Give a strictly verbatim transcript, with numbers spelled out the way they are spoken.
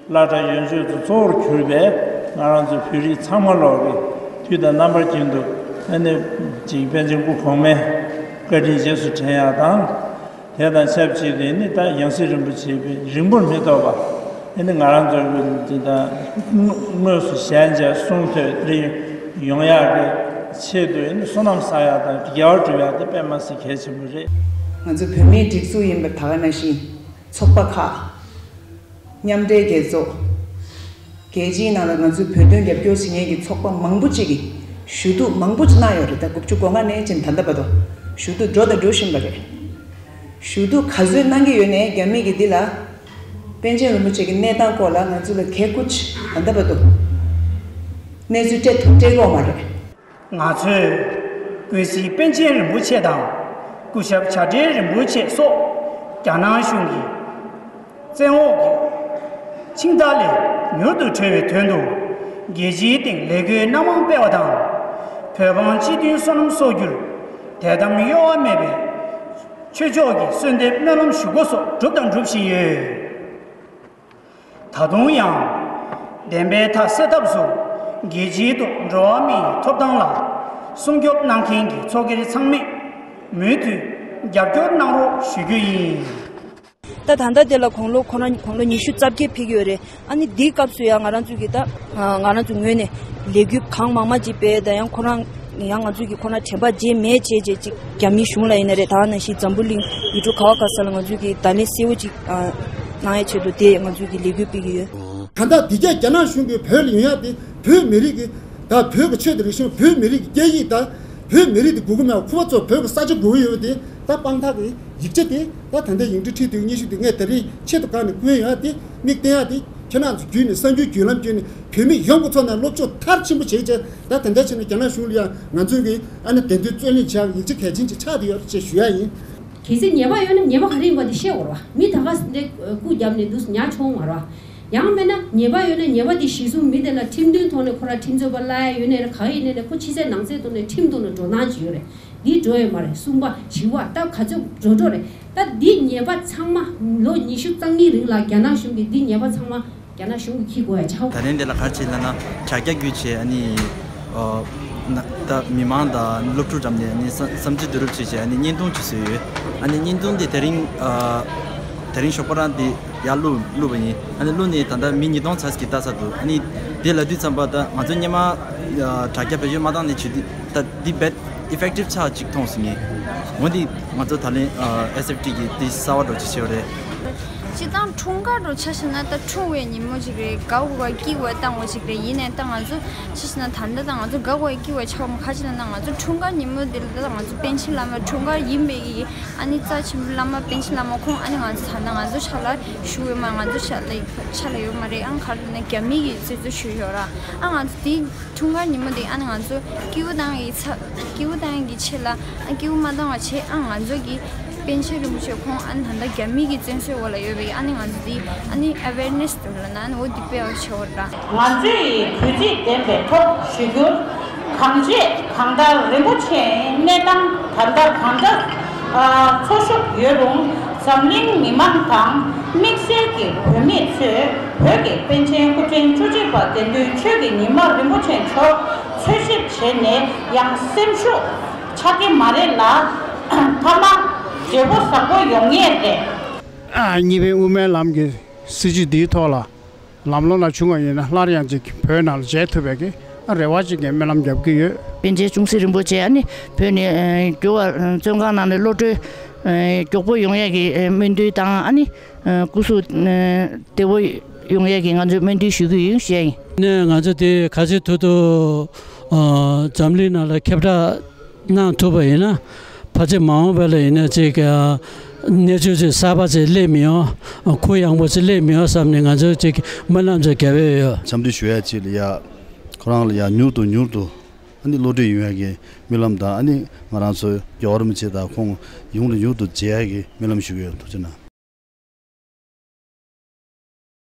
སློབ་གྲྭ་ཡོན་ཆོས་ཚོ་གཙོ་བོར་གྱུར་པའི་ང་རང་ཚོ་བོད་རིགས་ཚང་མ་ལོག་གི་དུས་དང་རྣམ་པ་ཀུན་ཏུ་ཨ་ནི་ཅིག་པཎ་ཆེན་སྐུ་གོང་མའི་བཀའ་དྲིན་རྗེས་སུ་དྲན་ཡག་དང་། དེ་དང་ཆབས་ཅིག་ཏུ་ནི་ད་ཡང་སྲིད་རིན་པོ་ཆེ་རིང་པོར་མི་ཐོགས་པ་ཨ་ནི་ང་རང་ཚོ་གི་འདི་དང་དངོས་སུ་ཞལ་མཇལ་གསུང་ཐོས་རེ་ཡོང་ཡག་གི་ཆེད་དུ་ཨ་ནི་བསོད་ནམས་བསགས་ཡག་དང་དགེ་བ་སྒྲུབ་ཡག་དེ་དཔེ་མ་སྲིད་གལ་ཆེན་པོ་རེད། ང་ཚོ་བོད་མིའི་སྒྲིག་འཛུགས་ཡིན་པ་ད་ག་ནང་བཞིན་ཚོགས་པ་ཁག་མཉམ་འབྲེལ་རྒྱལ་ཚོགས། རྒྱལ་སྤྱིའི་ནང་ལ་ང་ཚོའི་བོད་དོན་རྒྱབ་སྐྱོར་བྱེད་མཁན་གྱི་ཚོགས་པ་མང་པོ་ཅིག་གིས་ཞུ་གཏུག་མང་པོ་ཅིག་གནང་ཡོད་རེད། ད་དགུ་བཅུ་གོ་ལྔ་ནས་ཕྱིན་ད་ལྟ་བར་དུ་ཞུ་གཏུག་འགྲོ་དང་འགྲོ་བཞིན་པ་རེད། ཞུ་གཏུག་ག་ཚོད་གནང་གི་ཡོད་ནའི་རྒྱ་མི་གིས་འདི་ལ་པཎ་ཆེན་རིན་པོ་ཆེ་གི་གནས་སྟངས་སྐོར་ལ་ང་ཚོ་ལ་གལ་ཀུ་ཅི་ད་ལྟ་བར་དུ་གནས་ཚུལ་སྤྲད་ཐུབ་སྤྲད་ཀྱི་ཡོད་མ་རེད། ང་ཚོས་ཀུན་གཟིགས་པཎ་ཆེན་རིན་པོ་ཆེ་དང་སྐུ་ཞབས་བྱ་བྲལ་རིན་པོ་ཆེ་སོགས་རྒྱ་ནག་གཞུང་གི་བཙན་འོག་གི་ཆིངས་ཐག་ལས་མྱུར་དུ་གྲོལ་བའི་དོན་དུ་རྒྱལ་སྤྱིའི་སྟེང་ལས་འགུལ་སྣ་མང་སྤེལ་བ་དང་། བོད་འབངས་སྤྱི་མཐུན་བསོད་ནམས་གསོག་རྒྱུར་དད་དམ་གཡོ་བ་མེད་པའི་ཆོས་ཕྱོགས་ཀྱི་གསོལ་འདེབས་སྨོན་ལམ་ཞུ་སྒོ་སོགས་བསྒྲུབས་དང་སྒྲུབ་བཞིན་ཡོད། ད་དུང་ཡང་བདེན་པའི་མཐའ་གསལ་ཐབས་སུ་རྒྱལ་སྤྱིའི་ཐོག་འགྲོ་བ་མིའི་ཐོབ་ཐང་ལ་སྲུང་སྐྱོབ་གནང་མཁན་གྱི་ཚོགས་སྒེར་ཚང་མས་མུ་མཐུད་རྒྱབ་སྐྱོར་གནང་རོགས་ཞུ་རྒྱུ་ཡིན། ད་ད་ལྟ་དེ་ལ་དགུང་ལོ་ཁོ་རང་དགུང་ལོ་ཉི་ཤུ་རྩ་བརྒྱད་ཕེབས་ཀྱི་ཡོད་རེད། ཨ་ནི་འདིའི་སྐབས་སུ་ཡང་ང་རང་ཚོ་གི་ད་ང་རང་ཚོ་ངོས་ནས་ལས་འགུལ་གང་མང་མང་ཅིག་སྤེལ། ད་ཡང་ཁོ་རང་ཡང་ང་ཚོ་གི་ཁོ་རང་དྲན་པ་བརྗེད་མེད་བྱས་བྱས་ཅིག་རྒྱ་མིའི་གཞུང་ལ་ཡིན་ན་རེད། ད་ནང་བཞིན་འཛམ་བུ་གླིང་ཡུལ་གྲུ་ག་བ་ག་ས་ལ་ང་ཚོ་གི་བརྡ་ལན་གསལ་བོ་ཅིག་གནང་ཡའི་ཆེད་དུ་དེ་ང་ཚོ་གི་ལས་འགུལ་སྤེལ་གྱི་ཡོད། ད་ལྟ་འདི་ག་རྒྱ་ནག་གཞུང་གིས་བོད་ལ་ཡོང་ཡག་དེ་བོད་མི་རིགས་ཀྱི་ད་བོད་ཀྱི་ཆོས་དང་རིག་གཞུང་། བོད་མི་རིགས་ཀྱི་སྐད་ཡིག་དང་། བོད་མི་རིགས་དེ་དགོས་ཀྱི་མེད་པ། ཁོ་པ་ཚོ་བོད་ཀྱི་ས་ཆ་དགོས་ཀྱི་ཡོད་པ་དེ་ད་དཔང་རྟགས་ཀྱི་ཡིག་ཆ་དེ་ད་ད་ལྟ་ཡིག་འབྲུ་ཁྲི་དེ་སྙན་ཞུ་དེ་ངས་ད་རེས་ཆེད་དུ་བཀར་ནས་བསྐུར་ཡོང་ཡག་དེ། མིག་བསྟན་ཡག་དེ་ཁྱེད་རང་ཚོ་བརྒྱུད་ནས་གསར་འགྱུར་བརྒྱུད་ལམ་བརྒྱུད་ནས་བོད་མི་ཡོངས་ཀྱི་ཚོགས་ནང་སློབ་སྦྱོང་མཐར་ཕྱིན་པོ་བྱེད་ཆེད། ད་ད་ལྟ་བྱས་ན་རྒྱ་ནག་གཞུང་ལ་ཡང་ང་ཚོའི་གི་ཨ་ནི་བདེན་དོན་རྩོད་ལེན་བྱ་བའི་ཡིག་ཆ་གལ་ཆེན་ཅིག་ཆགས་བསྡད་ཡོད་རེད་ཅེས་ཞུ་ཡག་ཡིན། གལ་སྲིད་ཉེས་པ་ཡོད་ན་ཉེས་པ་ག་རེ་ཡིན་པ་དེ་ཤེས་དགོས་རེད་བ། མི་ད་ག་འདྲ་སྐུ་བརྒྱབ་ནས་འདུག་ཉར་ཆོག་མ་རེད་བ། ཡང་མིན་ན་ཉེས་པ་ཡོད་ན་ཉེས་པ་དེ་གཞིར་བཟུང་མི་དེ་ལ་ཁྲིམས་མཐུན་ཐོག་ནས་ཁོ་རང་ཁྲིམས་རྩོད་པ་གླ་ཡ་ཡོད་ནའི་རེད། ག་ཡིན་ནའི་རེད། ཁོ་ཕྱི་གསལ་ནང་གསལ་ཐོག་ནས་ཁྲིམས་ཐོག་ནས་འགྲོ་སྟངས་ཅིག་ཡོད་རེད། འདི་འགྲོ་ཡོད་མ་རེད། གསུམ་པ་བཞི་པ་ད་ག་ཚོད་འགྲོ་འགྲོ་རེད། ད་འདི་ཉེས་པ་ཚང་མ་ལོ་ཉི་ཤུ་རྩ་གཉིས་རིང་ལ་རྒྱ་ནག་གཞུང་གིས་འདི་ཉེས་པ་ཚང་མ་རྒྱ་ནག་གཞུང་གིས་འཁྱེར་དགོས་ཡ་ཆགས། ད་ལན་འདི་ལ་ག་རེ་བྱས་ལབ་ན་དྲ་རྒྱ་བརྒྱུད་བྱས་ཨ་ནི་ཨ་ན་ད་མི་མང་དང་སློབ་ཕྲུག་འགྲམ་ནས་ཨ་ནི་བསམ་བསམ་ཚུལ་བསྡུ་རུབ་བྱས་བྱས་ཨ་ནི་བརྙན་ཐུང་ཅིག་བཟོས་ཡོད། ཨ་ནི་བརྙན་ཐུང་འདི་དེ་རིང་ཨ་དེ་རིང་ཞོགས་པ་རང་འདི་ཡར་བླུགས་བླུགས་པ་ཡིན། ཨ་ནི་བླུགས་ནས་ད་ལྟ་མི་ཉིས་སྟོང་ཙམ་ཞིག་ལྟ་ཚར་འདུག་ཨ་ནི་དེ་ལབ་དུས་ཙམ་པ་ད་ང་ཚོ་སྔོན་མ་ཨ་དྲ་རྒྱ་བེད་སྤྱོད་མ་བཏང་ནས་བྱེད་དུས་ད་འདི་རྦད་effective་ཆགས་ཅིག་མཐོང་སོང་ངས། འོན་ཏེ་ང་ཚོ་ད་ལན་ཨ་S F T་གི་དེ་གསར་བ་འདྲ་ཅིག་བྱས་པ་རེད། སྤྱིར་བཏང་འཁྲུངས་སྐར་འདྲ་ཆ་བཞག་ན་ད་འཁྲུངས་པའི་ཉིན་མོ་ཅིག་རེད། དགའ་དགོས་པ་སྐྱིད་དགོས་པ་བཏང་དགོས་ཅིག་རེད། ཡིན་ནའི་ད་ང་ཚོ་ཆ་བཞག་ན་ད་ལྟ་ད་ང་ཚོ་དགའ་དགོས་པ་སྐྱིད་དགོས་པ་ཆགས་པ་ག་ཅི་ལབ་ན་ང་ཚོ་འཁྲུངས་སྐར་ཉིན་མོ་དེ་ལ་ད་ང་ཚོ་པཎ་ཆེན་བླ་མ་འཁྲུངས་སྐར་ཡིན་པའི་གི་ཨ་ནི་རྩ་ཆེན་པོ་བླ་མ་པཎ་ཆེན་བླ་མ་ཁོང་ཨ་ནི་ང་ཚོ་ད་ལྟ་ང་ཚོ་ཕྱག་ལ་བཞུགས་ཡོད་མ་རེད། ང་ཚོ་ཕྱག་ལ་ཕྱག་ལ་ཡོད་མ་རེད། ཨ་ག་རེ་ལབ་ན་རྒྱ་མི་གིས་རྩིས་སྤྲོད་ཞུས་ཡོད་ར། ཨ་ང་ཚོ་དེ་འཁྲུངས་སྐར་ཉིན་མོ་དེ་ཨ་ནི་ང་ཚོ་སྐྱིད་པོ་བཏང་ཡི་ཚ་སྐྱིད་པོ་བཏང་ཡི་གི་ཆེད་ལ་ཨ་སྐྱིད་པོ་མ་བཏང་བ་བྱས། ཨ་ང་ཚོ་གི་པཎ་ཆེན་རིན་པོ་ཆེ་ཁོང་ཨ་ནི་ད་ལྟ་རྒྱ་མི་གི་བཙོན་གསོལ་འོག་ལ་ཡོད་པའི་ཨ་ནི་ང་ཚོ་དེ་ཨ་ནི་awareness་དུ་ལ་ན་ཨ་ནི་འོ་དེ་སྤེལ་བ་བྱས་འོ་ར། ང་ཚོས་གུས་བརྩི་ལྡན་པའི་ཐོག་ཞུ་རྒྱུར། གང་བྱས་གང་ལྟར་རིན་པོ་ཆེའི་གནས་སྟངས་ད་ལྟ་གང་འདྲ་འཚོ་བཞུགས་ཡོད་རུང་། འཛམ་གླིང་མི་མང་དང་དམིགས་བསལ་གྱི་བོད་མི་ཚོས་བོད་ཀྱི་པཎ་ཆེན་སྐུ་ཕྲེང་བཅུ་གཅིག་པ་དགེ་འདུན་ཆོས་ཀྱི་ཉི་མ་རིན་པོ་ཆེ་མཆོག་འཚོལ་ཞིབ་བྱས་ནས་ཡང་སེམས་ཤུགས་ཆག་གི་མ་རེད་ལ། མཐའ་མ་འབྲས་བུ་བཟང་པོ་ཡོང་ངེས་རེད། གཉིས་ཕན་དབུ་མའི་ལམ་གྱི་སྲིད་བྱུས་འདིའི་ཐོག་ལ། ལམ་ལྷོང་ལ་བྱུང་བ་ཡིན་ན་སླར་ཡང་ཅིག་བོད་ནང་ལ་མཇལ་ཐུབ་པའི་གི་རེ་བ་ཅིག་གི་སྨོན་ལམ་རྒྱབ་ཀྱི་ཡོད། པཎ་ཆེན་ཅུང་ཟད་རིན་པོ་ཆེ་ཨ་ནི་བོད་ནས་ཨ་རྒྱུག་པ་བཙོན་ཁང་ནང་ནས་གློད་གྲོལ་ཨ་མགྱོགས་པོ་ཡོང་ཡས་ཀྱི་ཨ་སྨོན་འདུན་དང་ཨ་ནི་ཨ་སྐུ་གཟུགས་ཨ་བདེ་པོ་ཡོང་ཡས་ཀྱི་ང་ཚོས་སྨོན་འདུན་ཞུ་གི་ཡིན་ཞེས་ཡིན། ནས་ང་ཚོ་དེ་ག་ཚོད་ཐུབ་ཐུབ་ཨ་འཛམ་གླིང་ནང་ལ་ཁྱབ་བསྒྲགས་གནང་ཐུབ་པ་ཡིན་ན། ཕལ་ཆེར་མ་འོངས་པ་ལ་ཡིན་ན་ཅིག་གནས་ཚུལ་ཅིག་གསར་པ་ཅིག་སླེབས་མི་ཡོང་། གུ་ཡངས་པོ་ཅིག་སླེབས་མི་ཡོང་བསམ་ནས་ང་ཚོས་ཅིག་སྨོན་ལམ་ཅིག་རྒྱབ་ཡོད་ཡོད། འཚམས་འདྲི་ཞུ་ཡ་ཅིག་ལ་ཡ། ཁོ་རང་ལ་ཡ་མྱུར་དུ་མྱུར་དུ་ཨ་ནི་བློ་གྲོས་ཡོང་ཡ་གི་སྨོན་ལམ་དང་། ཨ་ནི་ང་རང་ཚོ་རྒྱལ་བ་རིན་པོ་ཆེ་དང་ཁོང་ཡུན་རིང་མྱུར་དུ་མཇལ་ཡ་གི་སྨོན་ལམ་ཞུ་གི་ཡོད། ཐུགས་རྗེ་གནང་།